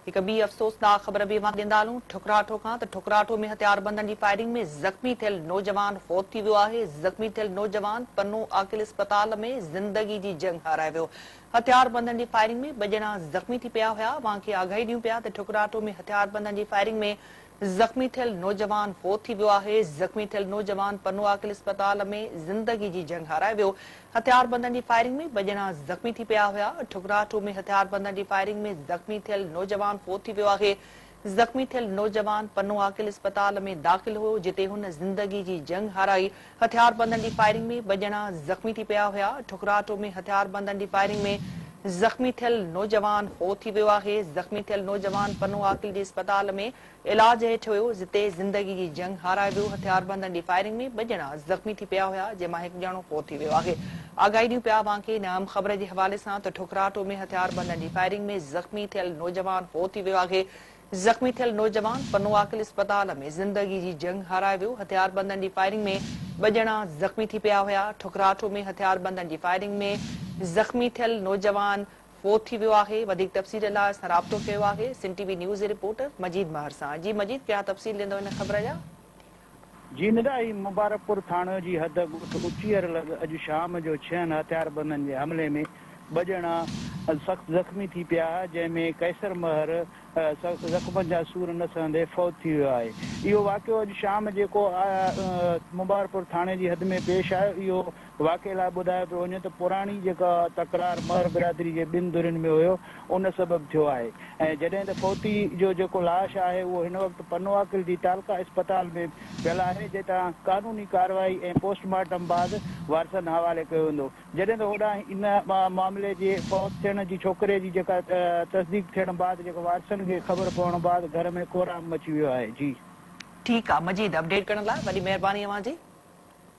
هڪ ٻي افسوسناڪ خبر به اوهان کي ڏيندا هلون ٺڪراٺو کان ته ٺڪراٺو ۾ هٿياربندن جي فائرنگ ۾ زخمي ٿيل نوجوان فوت ٿي ويو آهي، زخمي ٿيل نوجوان پنو عاقل اسپتال ۾ زندگي جي جنگ هارائي ويو، هٿياربندن جي فائرنگ ۾ ٻه ڄڻا زخمي ٿي پيا هيا، اوهان کي آگاهي ڏيون پيا ته ٺڪراٺو ۾ هٿياربندن جي فائرنگ ۾ زخمي ٿيل نوجوان فوت ٿي ويو آهي، زخمي ٿيل نوجوان پنوعاقل اسپتال ۾ زندگي جي جنگ هارائي ويو، هٿياربندن جي فائرنگ ۾ ٻه ڄڻا زخمي ٿي پيا هيا، ٺڪراٺو ۾ هٿياربندن جي فائرنگ ۾ زخمي ٿيل نوجوان فوت ٿي ويو آهي، زخمي ٿيل نوجوان پنوعاقل اسپتال ۾ داخل هيو، جتي هن زندگي جي جنگ هارائي، هٿياربندن جي فائرنگ ۾ ٻه ڄڻا زخمي ٿي پيا هيا، ٺڪراٺو ۾ هٿياربندن جي فائرنگ ۾ زخمي ٿيل نوجوان فوت ٿي ويو آهي، زخمي ٿيل نوجوان پنوعاقل جي اسپتال ۾ علاج هيٺ هيو، جتي زندگي جي جنگ هارائي ويو، هٿياربندن جي فائرنگ ۾ ٻه ڄڻا زخمي ٿي پيا هيا، جنهن مان هڪ ڄڻو فوت ٿي ويو آهي. آگاهي ڏيون پيا اوهان کي ان اهم خبر جي حوالي سان ته ٺڪراٺو ۾ هٿياربندن جي فائرنگ ۾ زخمي ٿيل نوجوان فوت ٿي ويو آهي، زخمي ٿيل نوجوان پنوعاقل اسپتال ۾ زندگي جي جنگ هارائي ويو، هٿياربندن جي فائرنگ ۾ ٻه ڄڻا زخمي ٿي پيا هيا، ٺڪراٺو ۾ هٿياربندن جي فائرنگ ۾ زخمي ٿيل نوجوان فوت ٿي ويو آهي، وڌيڪ تفصيل لاء اسان رابطو ڪيو آهي سنڌ ٽي وي نيوز جي رپورٽر مجيد مهر سان، جي مجيد ڪهڙا تفصيل ڏيندو هن خبر جا. جي ندا هي مبارڪپور ٿاڻي جي حد ڳوٺ اچيئر لڳ اڄ شام جو ڇهن هٿياربندن جي حملي ۾ ٻه ڄڻا سخت زخمي ٿي پيا جنهن ۾ قيصر مهر سخت زخمن جا سور نه سهندي فوت ٿي ويو آهي اهو واقعو اڄ شام جيڪو مبارڪپور ٿاڻي جي حد ۾ پيش آيو اهو واقعي لاء ٻڌايو پيو وڃي ته پراڻي جيڪا تڪرار مهر برادري جي ٻن ڌرين ۾ هيو ان سبب ٿيو آهي ۽ جڏهن ته فوتي جو جيڪو لاش آهي اهو هن وقت پنوعاقل جي تعلقه اسپتال ۾ پيل آهي جتان قانوني ڪارروائي ۽ پوسٽ مارٽم بعد وارثن حوالي ڪيو ويندو جڏهن ته هوڏانهن ان معاملي جي فوت ٿيڻ جي ڇوڪري جي جيڪا تصديق ٿيڻ بعد جيڪو وارثن کي خبر پوڻ بعد گهر ۾ ڪهرام مچي ويو آهي جي. ٺيڪ آ مجيد اپڊيٽ ڪرڻ لاء وڏي مهرباني اوهان جي.